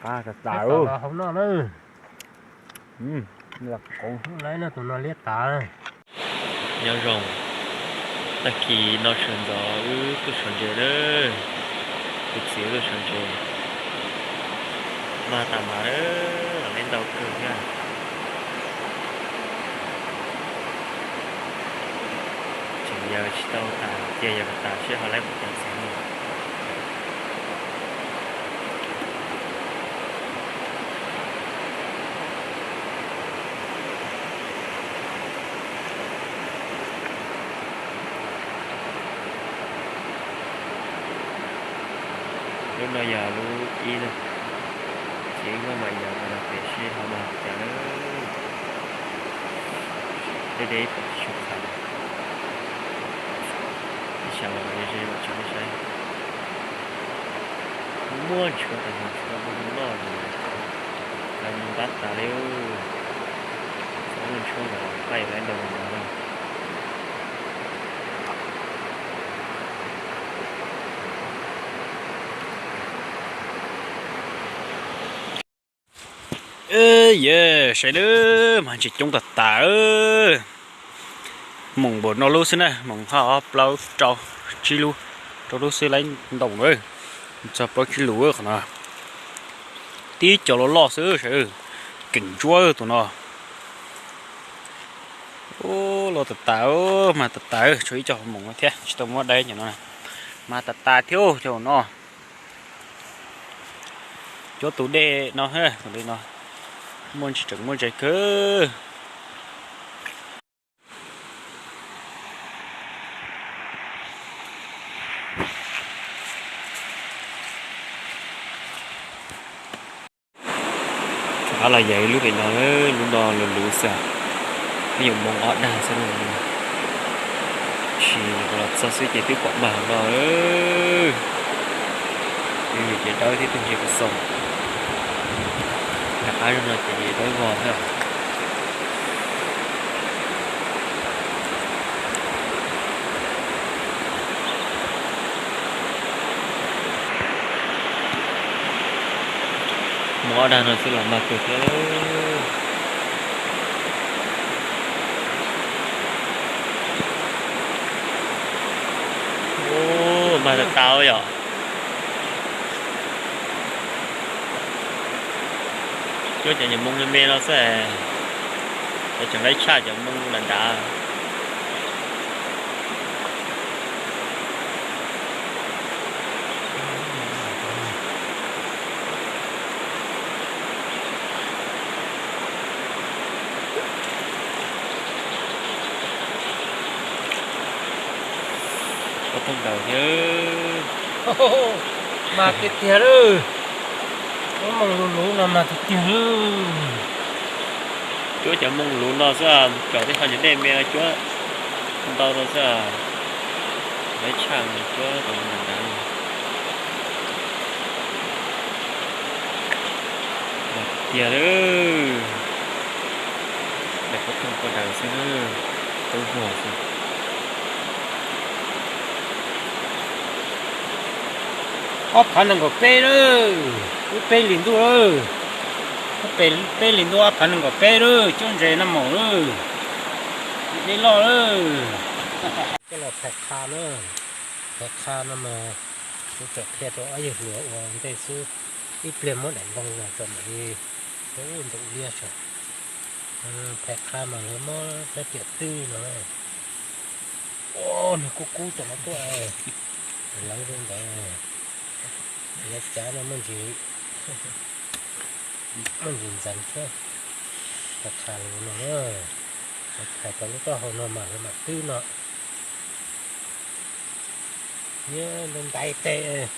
Qab tas tas. Hauv no na. Lawv no tus no liab tas. Nyob zoo, tag kis no sawv ntxov wb tuaj sawv ntses na, kuv txiv wb tuaj sawv ntses, mag tas mas lawm, los leb ntau kawg thiab. Tseem yawg tsis tau tas, cia yawg tas seb ho lawv puas tau txiv. Lub no yog lub ib na, ces wb muab mam yog rau pem seb ho mag li cas na. Deb deb ib pom tsis tshua qhia, ib sab los ze los tso nej saib. Muaj ntshuab tas, ntshuab muaj noj, lawv mus npab tas li. Txhob muaj ntshuab ntawd, qaij lawv ntau ntau na. Yog saib lawm mas ntses coob tas tas. Moos npaum no lub xwb na, moos haj ob plaub rau tsib lub, rau lub xwb laib ntau na. Txog plaub tsib lus qhov no. Tib co loj loj xwb saib, keem ntsuab tus no. Ub, loj tas tas, mag tas tas, tshuav ib co moos no thiab tsis tau muab dai cov no. Mag tas tas thiab cov no. Cuab tus dej no, tus dej no muaj ntsis tseem muaj ntses kawg. Rov qab los yog ib lub pem no, lub no luv luv xwb, peb yuav moo ob dag xwb. Tsis los txog xwb ces twb pom mag no. Ces dawb thiab tus ntses kuv xoo. Rov qab no ces dawb vog thiab. Moo ob dag no xwb los mag kawg thiab. Ub, mag tas tas yom. Cuab cov nyuam moo me me no xwb, cov tseem laib tshaj cov moo nram nrad. Pob tooj daws thiab. Mas tiag tiag lawm. Lub moo luv luv no mas tiag tiag lawm. Cuab cov moo luv no xwb, cov tej qho cov dej me no cuab ntau no xwb. Lawv tshaj cuab cov moo nrad. Mas tiag lawm. Daim pob tooj poj daws xwb, tub vog xwb. Ob phav nees nkaum peb lawm, lub peb hlis ntuj lawm. Lub peb hlis ntuj ob phav nees nkaum peb lawm, cuab ntses no maum lawm. Dej loj lawm. Coj los phais qha na, phais qha no mas kuv tseem qhia rau ob yawg hluas ua ntej xwb, ib pliag muab daim npoo los tso mam li ua ntau liab saum. Phais qha mas lawv muab rab riam twb no. Ua nws kub kub tom no tuaj, lawv zoo ntawd. Lawv cav no muaj ntsis, muaj ntsis ntxeev thiab. Phais qha lawv no, lawv phais tau lub taub hau no mas lawv mam twb no. Nyob ntau ntais tes.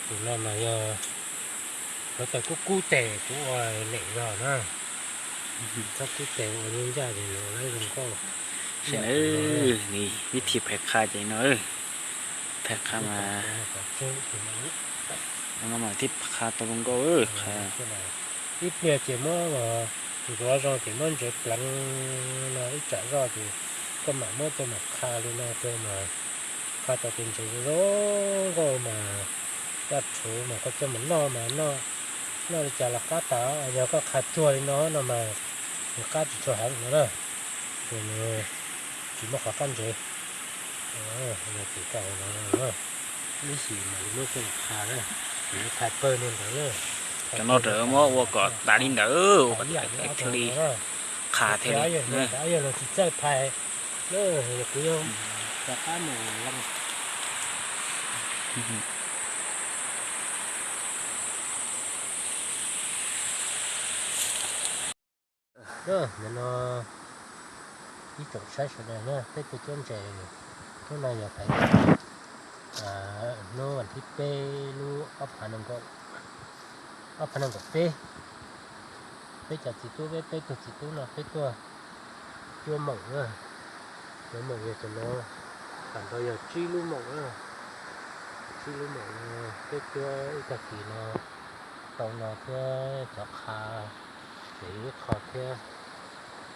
Tus no mas yog lawv taws kub kub tes kuv ua lem zog na. Txhob kub tes ua nyuj ncaj ces lawv zoo nkauj. Vib thib phais qha ces no, phais qha mas no mas thiaj qha tau zoo nkauj. Ib pliag ces muab los Ntxuav zoo ces muab ntsev pleev no ib tsam zoj ces koj mam muab coj mus qha li no rau mas qha tau tus ntsev zoo nkauj mas coj rhuv mas koj coj mus noj mas noj li cas los qab tas. Yog koj qha tsuag li no no mas nws qab tsis tshua heev no na, ces nws tsis muaj qhov qab ntsev. Ib xyem mam li muab coj mus qha na, ces yuav qha pawg li ntawd na. Cov no rau muab ua kom tas li ntawd, ua kom tas thiaj li qha thiaj li. Yog luag tsis txawj phais, kuv yog rov qab mus. Ntawm no ib tsoom saib sawv daws na, peb tuaj cuab ntses, hnub no yog peb, hnub vas thib peb lub ob phav nees nkaum, ob phav nees nkaum peb. Peb cov txiv tub, peb peb tug txiv tub no peb tuaj cuab moom na. Cuab moom yog cov no, tam ntau yog tsib lub moom na. Tsib lub moom no peb cuab ib tag kis no tau no thiab cov qha ces ib qho thiab.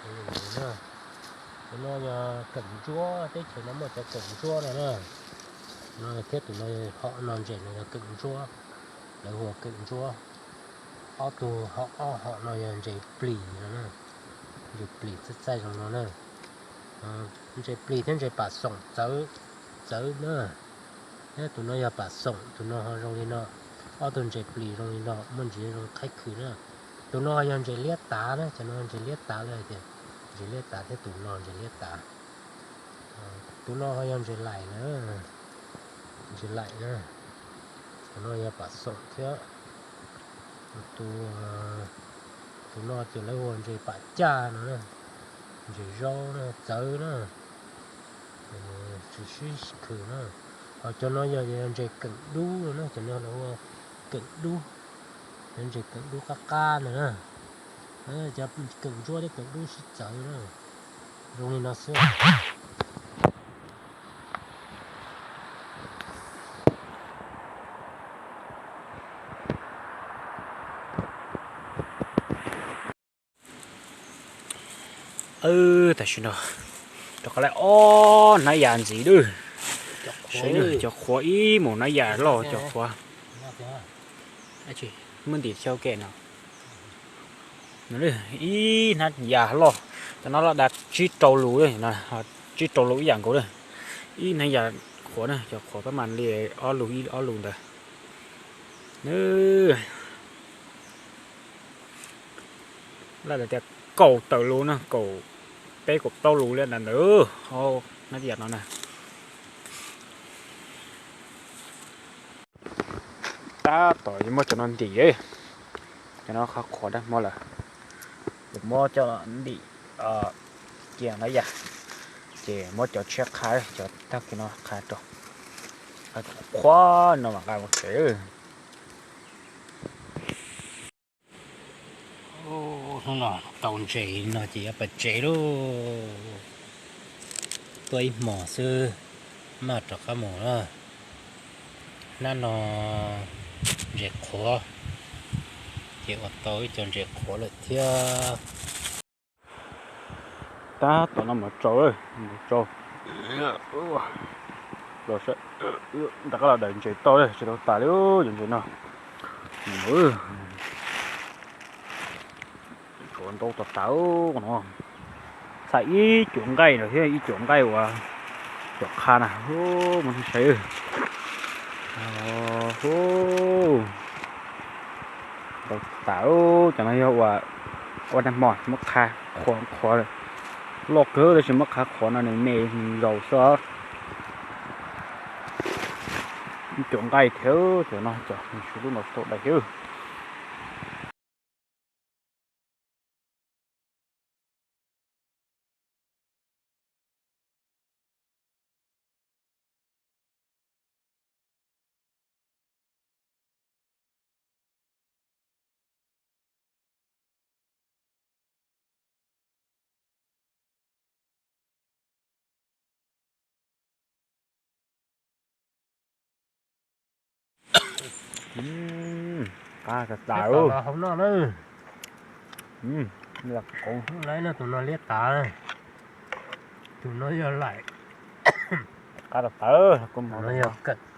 Cov no yog keem ntsuab, teb chaws no muaj cov keem ntsuab no na. No thiab tus no, hom no ntses no yog keem ntsuab, lawv hu ua keem ntsuab. Ob tug hom, ob hom no yog ntses plis no na, ntses plis txaij txaij zoo no na. Ntses plis thiab ntses pam xoom txawv, txawv na. Thiab tus no yog pam xoom, tus no ho zoo li no. Ob tug ntses plis zoo li no, muaj ntsis zoo qhaib khw na. Tus no ho yog ntses liab tav na, cov no ntses liab tav lawm hais tias ntses liab tav thiab tus no ntses liab tav. Tus no ho yog ntses laim na, ntses laim na. Tus no yog pam xoom thiab. Tus, tus no ces lawv hu ua ntses pam caj no na, ntses zaub na, txawv na, tsis sib khw na. Ho cov no yog ntses keem dub no na, cov no lawv hu ua keem dub, cov ntses keem dub qab qab no na. Cov keem ntsuab thiab keem dub sib txawv na, zoo li no xwb. Tam sim no rov qab lawm ob hnab yas ntxiv lawm. Saib na, cov qhuav ib mus hnab yas loj cov qhuav. Muab ntim xyaw ke no. Ib hnab yas loj, cov no loj dag tsib rau lus, tsib rau lus ib yam nkaus na. Ib hnab yas qhuav na, cov qhuav pab mas li ob lus ib ob lus ntawd. Lawv tias kaum tawm lus na, kaum peb kaum plaub lus li ntawd, hnab yas no na. Tab tom yuav muab cov no ntim, cov no qhov qhuav dab hmo lawm, yuav muab coj ntim cia na yom, ces muab cov tshiab qha, cov tag kis no qha rau, qhuav no mam nqa mus tsev. Hnub no tau ntses no ces yuav pais tsev lauj. Tuaj ib hmos xwb, maj rov qab mus na. Hnab no ntses qhuav, ces ua tau ib co ntses qhuav lawm thiab. Tab tom no mus tsaus, mus tsaus, rov qab los daws ntses tau, tsis tau tas li cov ntses no. Tshuav ntau tas tas no. Txhais ib cuam nqaij no thiab ib cuam nqaij uas cuam qha na, muab saib. Ntau tas, cov no yog ua, ua nag hmo muab qha qhuav qhuav, loj kawg tab sis muab qha qhuav no nws me nws zaus xwb. Ib cuam nqaij thiab cov no, cov nws tsis lub no tau dai thiab. Qab tas tas. Qub laib no, tus no liab tas, tus no yog laim, qab rau tawv, tus no yog kawm